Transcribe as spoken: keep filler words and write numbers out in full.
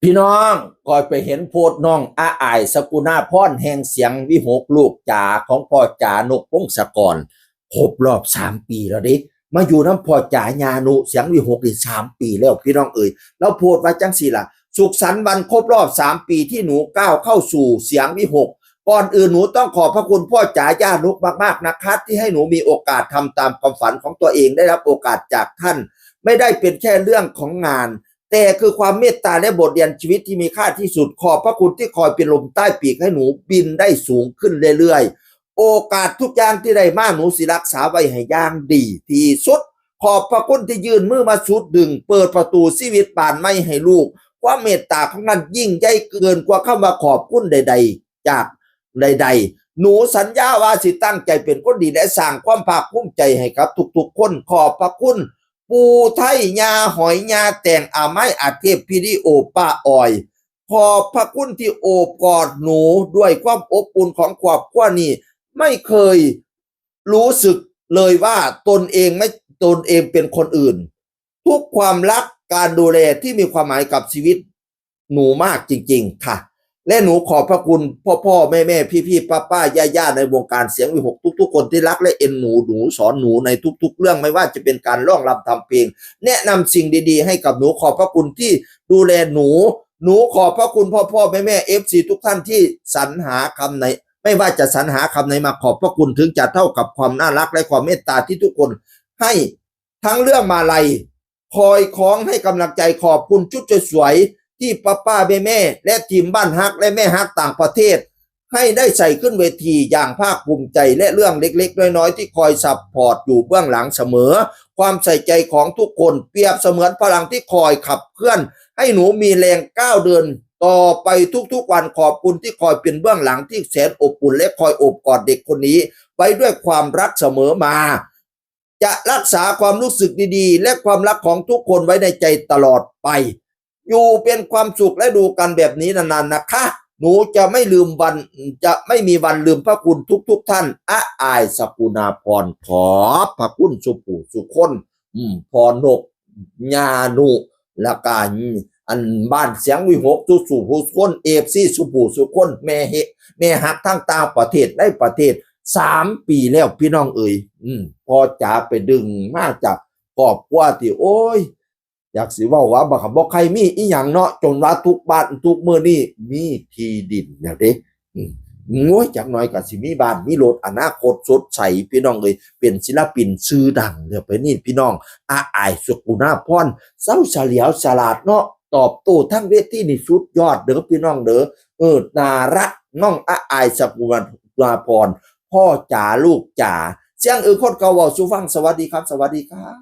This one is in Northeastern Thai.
พี่น้อง ข้อยไปเห็นโพสต์น้องอาอาย สกุณาพร แห่งเสียงวิหก ลูกจ๋าของพ่อจ๋านกพงศกร ครบรอบสามปีแล้วเด้ มาอยู่นำพ่อจ๋า ย่านุ เสียงวิหกนี่สามปีแล้วพี่น้องเอ๋ย ลาวโพสต์ว่าจั่งซี้ล่ะ สุขสันต์วันครบรอบสามปีที่หนูก้าวเข้าสู่เสียงวิหก ก่อนอื่นหนูต้องขอบพระคุณพ่อจ๋า ย่านุกมากๆนะคะ ที่ให้หนูมีโอกาสทำตามความฝันของตัวเอง ได้รับโอกาสจากท่าน ไม่ได้เป็นแค่เรื่องของงาน แต่คือความเมตตาและบทเรียนชีวิตที่มีค่าที่สุด ขอบพระคุณที่คอยเป็นลมใต้ปีกให้หนูบินได้สูงขึ้นเรื่อยๆ โอกาสทุกอย่างที่ได้มาหนูสิรักษาไว้ให้อย่างดีที่สุด ขอบพระคุณที่ยื่นมือมาสูดดึง เปิดประตูชีวิตบานใหม่ให้ลูก ความเมตตาของท่านยิ่งใหญ่เกินกว่าคำว่าขอบคุณใดๆ จากใดๆ หนูสัญญาว่าสิตั้งใจเป็นคนดีและสร้างความภาคภูมิใจให้กับทุกๆคน ขอบพระคุณ ปู่ไทย ย่าหอย ย่าแตง อาไม้ อาเทพ พี่ลิโอ ป้าออย ขอบพระคุณที่โอบกอดหนูด้วยความอบอุ่นของครอบครัวนี้ ไม่เคยรู้สึกเลยว่าตนเองไม่ ตนเองเป็นคนอื่น ทุกความรัก การดูแลที่มีความหมายกับชีวิตหนูมากจริงๆ ค่ะ และหนูขอบพระคุณพ่อๆ แม่ๆ พี่ๆ ป้าๆ ย่าๆ ในวงการเสียงวิหกทุกๆ คนที่รักและเอ็นหนู หนูสอนหนูในทุกๆ เรื่อง ไม่ว่าจะเป็นการร้องรำทำเพลง แนะนำสิ่งดีๆ ให้กับหนู ขอบพระคุณที่ดูแลหนู หนูขอบพระคุณพ่อๆ แม่ๆ เอฟซี ทุกท่านที่สรรหาคำไหน ไม่ว่าจะสรรหาคำไหนมาขอบพระคุณ ถึงจะเท่ากับความน่ารักและความเมตตาที่ทุกคนให้ทั้งเรื่องมาลัย คอยคล้องให้กำลังใจ ขอบคุณชุดสวยๆ ที่ป้าๆ แม่ๆ และทีมบ้านฮักและแม่ฮักต่างประเทศ ให้ได้ใส่ขึ้นเวทีอย่างภาคภูมิใจ และเรื่องเล็กๆ น้อยๆ ที่คอยซัพพอร์ตอยู่เบื้องหลังเสมอ ความใส่ใจของทุกคนเปรียบเสมือนพลังที่คอยขับเคลื่อน ให้หนูมีแรงก้าวเดินต่อไปทุกๆวัน ขอบคุณที่คอยเป็นเบื้องหลังที่แสนอบอุ่น และคอยโอบกอดเด็กคนนี้ไว้ด้วยความรักเสมอมา จะรักษาความรู้สึกดีๆ และความรักของทุกคนไว้ในใจตลอดไป อยู่เป็นความสุขและดูกันแบบนี้นานๆนะคะ หนูจะไม่ลืมวัน จะไม่มีวันลืมพระคุณทุกๆท่าน อาอาย สกุณาพร ขอบพระคุณสู่ผู้สู่คน อืม พ่อนก ย่านุ แล้วก็ อันบ้านเสียงวิหกสู่สู่ผู้สู่คน เอฟซี สู่ผู้สู่คน แม่เฮ แม่ฮักทั้งต่างประเทศในประเทศ สามปีแล้วพี่น้องเอ๋ย อืม พ่อจ๋าไปดึงมาจากครอบครัวที่ โอ้ย อยากสิเว้าว่าบ่ บ่ใครมีอีหยังเนาะ จนว่าทุกบ้านทุกมื้อนี้มีที่ดินแล้วเด้ อืม โอ้ย จักหน่อยก็สิมีบ้านมีรถ อนาคตสดใสพี่น้องเอ๋ย เป็นศิลปินชื่อดังแล้วไปนี่พี่น้อง อาอาย สกุณาพร เซาเฉลียวฉลาดเนาะ ตอบโต้ทั้งเวทีนี่สุดยอดเด้อพี่น้องเด้อ เออ น่ารัก น้องอาอาย สกุณาพร พ่อจ๋าลูกจ๋า เสียงเอิงคนเก่าเว้าสู่ฟัง สวัสดีครับ สวัสดีครับ